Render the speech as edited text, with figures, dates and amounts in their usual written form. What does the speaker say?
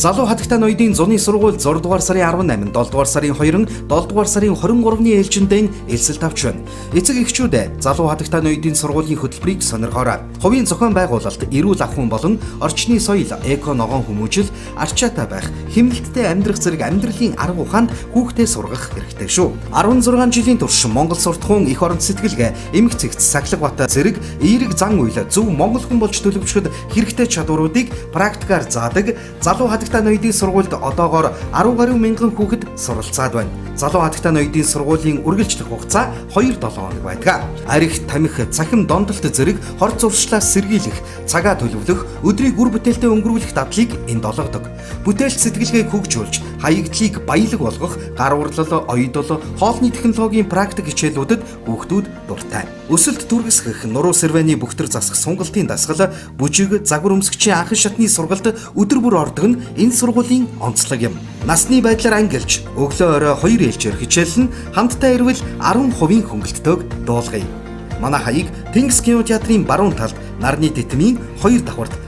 Залуу хатагтай ноёдын зуны сургууль 6 дугаар сарын 18, 7 дугаар сарын 2, 7 дугаар сарын 23-ны ээлжиндээ элсэлт авч байна. Эцэг эхчүүд залуу хатагтай ноёдын сургуулийн хөтөлбөрийг сонирхоорой. Хувийн зохион байгуулалт, эрүүл ахуйн болон орчны соёл, эко ногоон хүмүүжил, арчаатай байх, хэмнэлттэй амьдрах зэрэг амьдралын арга ухаанд хүүхдээ сургах хэрэгтэй шүү. 16 жилийн турш Монгол суртахуун эх оронд сэтгэлгээ, эмх цэгц, сахилга бат зэрэг эерэг зан үйл, зөв монгол хүн болж төлөвшөхөд хэрэгтэй чадваруудыг практикаар заадаг залуу хатагтай ноёдын сургуульд одоогоор 10 гаруй мянган хүүхэд суралцаад байна. Залуу хатагтай ноёдын сургуулийн үргэлжлэх хугацаа 2-7 хоног байдаг. Арх, тамхи, цахим донтолт зэрэг хор зуршлаас сэргийлэх, цагаа төлөвлөх, өдрийг үр бүтээлтэй өнгөрүүлэх дадлыг энд олгодог. Бүтээлч сэтгэлгээг хөгжүүлж, хаягдлыг баялаг болгох гар урлал, оёдол, хоолны технологийн практик хичээлүүдэд хүүхдүүд дуртай. Өсөлт түргэсгэх, нуруу сэрвэний бөхтөр засах сунгалтын дасгал, бүжиг, загвар өмсгчийн анхан шатны сургалт өдөр бүр ордог нь энэ сургуулийн онцлог юм. Насны байдлаар ангилж, өглөө орой хоёр ээлжээр хичээлнэ, хамтдаа ирвэл 10% хөнгөлөлтөөр дуулгая. Манай хаяг Тэнгис кинотеатрын баруун талд нарны тэтмийн хоёр давхарт